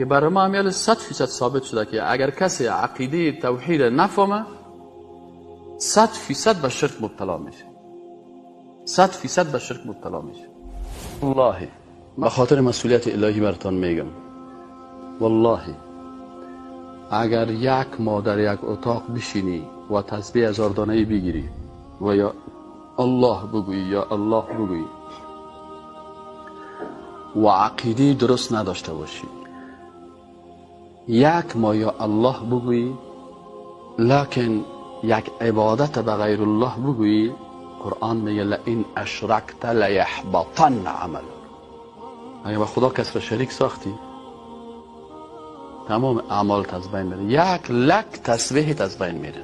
که برای ما همیال 100% ثابت شده که اگر کسی عقیده توحید نفهمه 100% به شرک مبتلا میشه. 100% به شرک مبتلا میشه. والله به خاطر مسئولیت الهی براتان میگم، والله اگر یک ماه در یک اتاق بشینی و تسبیح هزار دانه بگیری و یا الله بگویی یا الله بگویی و عقیده درست نداشته باشی، یک ماه یا الله بگویی لکن یک عبادت به غیر الله بگویی، قرآن میگه لئن اشرکت لیحبطن عملک. اگر به خدا کس را شریک ساختی تمام اعمال از بین میره، یک لک تسبیح از بین میره.